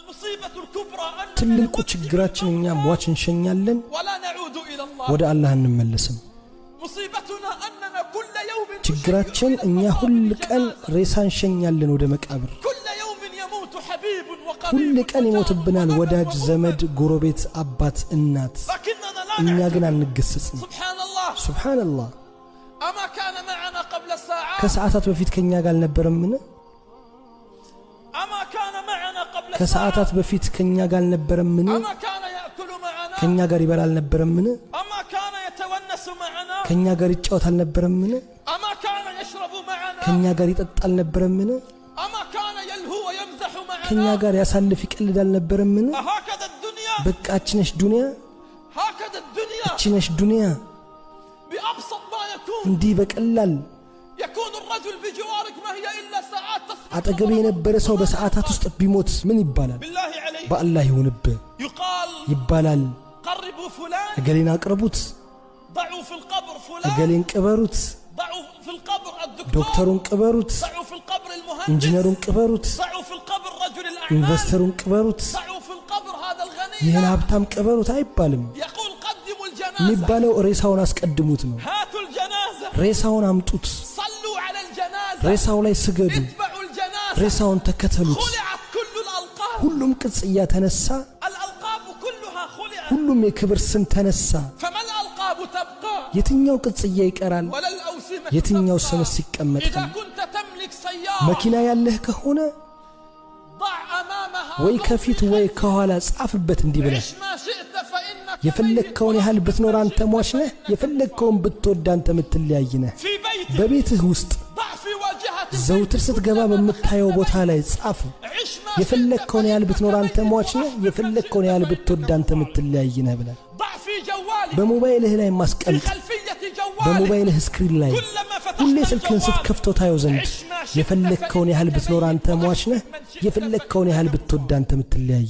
المصيبة الكبرى أننا ትልቁ نودع ችግራችን እኛ الموتى ሟች እንሸኛለን፣ ولا نعود إلى الله። ወደ አላህ አንመለስም። مصيبتنا أننا كل يوم نشيع ችግራችን إلى እኛ ሁል المقابر ቀን جنازة። ሬሳ እንሸኛለን ወደ መቃብር። كل يوم يموت حبيب ሁል وقريب ቀን وجار ይሞትብናል وأب ወዳጅ፣ وأم። ዘመድ፣ ጎረቤት፣ አባት፣ እናት። لكننا لا እኛ ግን نعتبر። አንገሰጽም። سبحان الله። ሱብሓነላህ። أما كان معنا قبل ساعات؟ ከሰዓታት በፊት ከኛ ጋር አልነበረምን? أما كان معنا قبل ከሰዓታት ساعات؟ በፊት ከኛ ጋር አልነበረምን? أما كان يأكل معنا؟ ከኛ ጋር ይበላ አልነበረምን? أما كان يتونس معنا؟ ከኛ ጋር ይጫወት አልነበረምን? أما كان يشرب معنا؟ ከኛ ጋር ይጠጣ አልነበረምን? أما كان يلهو ويمزح ከኛ معنا؟ ጋር ያሳልፍ ይቀልድ አልነበረምን? هكذا الدنيا። በቃ እችነሽ ዱንያ፣ هكذا الدنيا። እችነሽ ዱንያ። بأبسط ما يكون እንዲህ በቀላል يكون الرجل بجوارك ما هي إلا ساعات تسبق አጠገብ የነበረ ሰው በሰዓታት ውስጥ ቢሞት ምን ይባላል? بالله عليك። በአላህ ይሁንብህ يقال ይባላል። قربوا فلان፣ እገሌን አቅርቡት፣ ضعوا في القبر فلان፣ እገሌን ቅበሩት፣ ضعوا في القبر الدكتور፣ ዶክተሩን ቅበሩት፣ ضعوا في القبر المهندس፣ ኢንጂነሩን ቅበሩት፣ ضعوا في القبر رجل الأعمال፣ ኢንቨስተሩን ቅበሩት፣ ضعوا في القبر هذا الغني። ይህን ሀብታም ቅበሩት አይባልም። يقول قدموا الجنازة። የሚባለው ሬሳውን አስቀድሙት ነው። هاتوا الجنازة። ሬሳውን አምጡት፣ صلوا على الجنازة። ሬሳው ላይ ስገዱ፣ اتبعوا الجنازة። ሬሳውን ተከተሉት። خلعت كل الألقاب። ሁሉም ቅጽያ ተነሳ፣ الألقاب كلها خلعت። ሁሉም የክብር ስም ተነሳ። فما الألقاب تبقى؟ የትኛው ቅጽያ ይቀራል? ولا الأوسمة የትኛው تبقى። ስምስ إذا ይቀመጣል? كنت تملك سيارة መኪና ያለህ ከሆነ ضع أمامها ወይ ضع ከፊት في ወይ خلفها ከኋላ ጻፍበት እንዲህ ብለህ عش ما شئت فإنك ميت የፈለግከውን ያህል وأنت ብትኖር ما አንተ شئت ሟች ነህ፣ فإنك የፈለግከውን ብትወድ አንተ የምትለያይ ነህ። في بيتك በቤትህ ውስጥ ضع في واجهة البيت ዘውትር ስትገባ كلما በምታየው دخلت ቦታ بيت ላይ ጻፍ። عش ما شئت የፈለግከውን ያህል فإنك ብትኖር አንተ ميت ሟች ነህ፣ وأحبب ما የፈለግከውን شئت ያህል فإنك ብትወድ አንተ مفارق። የምትለያይ ነህ ብለህ ضع في جوالك በሞባይልህ ላይ في ማስቀምጥ፣ خلفية جوالك በሞባይልህ screen ላይ كلما ሁሌ فتحت ስልክህን الجوال ስትከፍተው ታየው ዘንድ عش ما شئت የፈለግከውን ያህል فإنك ብትኖር ميت አንተ ሟች ነህ፣ وأحبب من شئت የፈለግከውን ያህል فإنك ብትወድ مفارق። አንተ የምትለያይ